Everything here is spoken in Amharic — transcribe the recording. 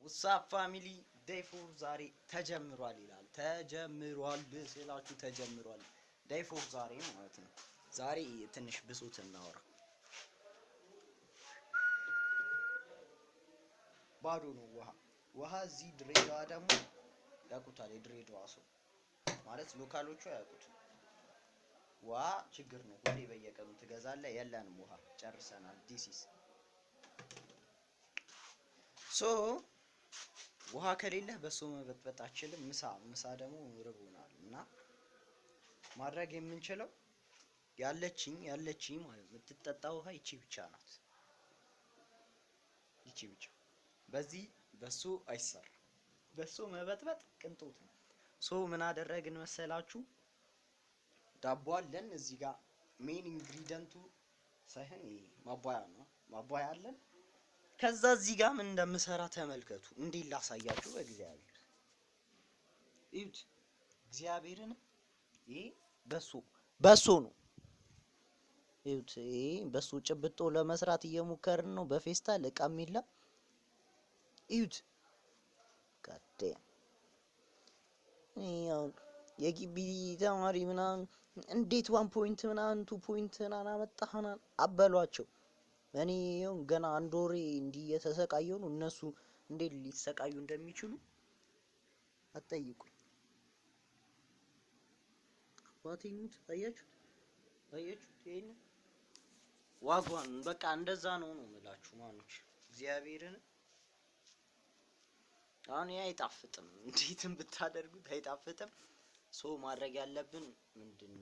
What's up family? Day 4 ዛሬ ተጀምሯል ይላል። ተጀምሯል ስላችሁ ተጀምሯል። Day 4 ዛሬ ማለት ነው። ዛሬ ትንሽ ብሶት እናወራ። ባዶ ነው ውሃ። ውሃ እዚህ ድሬዳዋ ደግሞ ያውቁታል። የድሬዳዋ ሰው ማለት local ኦቹ አያውቁትም። ውሃ ችግር ነው። ሁሌ በየቀኑ ትገዛለህ። የለንም ውሃ፣ ጨርሰናል። This is so ውሃ ከሌለህ በሶ መበጥበጥ አችልም። ምሳ ደግሞ ርቦናል እና ማድረግ የምንችለው ያለችኝ ማለት የምትጠጣ ውሃ ይቺ ብቻ ናት። ይቺ ብቻ። በዚህ በሶ አይሰራም። በሶ መበጥበጥ ቅንጦት ነው። So ምን አደረግን መሰላችሁ? ዳቦ አለን እዚህ ጋር፣ main ingredient ኡ ሳይሆን ይሄ ማቧያ ነው። ማቧያ አለን። ከዛ እዚህ ጋር ምን እንደምሰራ ተመልከቱ። እንዴት ላሳያችሁ? በእግዚአብሔር እዩት። እግዚአብሔርን ይሄ በሶ ነው። እዩት። ይሄ በሶ ጭብጦ ለመስራት እየሞከርን ነው። በፌስታል እቃም የለም። እዩት። ጋዴ አሁን የግቢ ተማሪ ምናምን እንዴት 1 point ምናምን 2 point ምናምን አመጣህ ምናምን አበሏቸው። እኔ ይኸው ገና አንድ ወሬ እንዲህ እየተሰቃየሁ ነው። እነሱ እንዴት ሊሰቃዩ እንደሚችሉ አትጠይቁኝ። አባቴ ሙት። አያችሁት? አያችሁት? ይሄን ዋጓን በቃ እንደዛ ነው የምላችሁ ማኖች፣ እግዚአብሔርን አሁን ይሄ አይጣፍጥም። እንዴትም ብታደርጉት አይጣፍጥም። So ማድረግ ያለብን ምንድን ነው?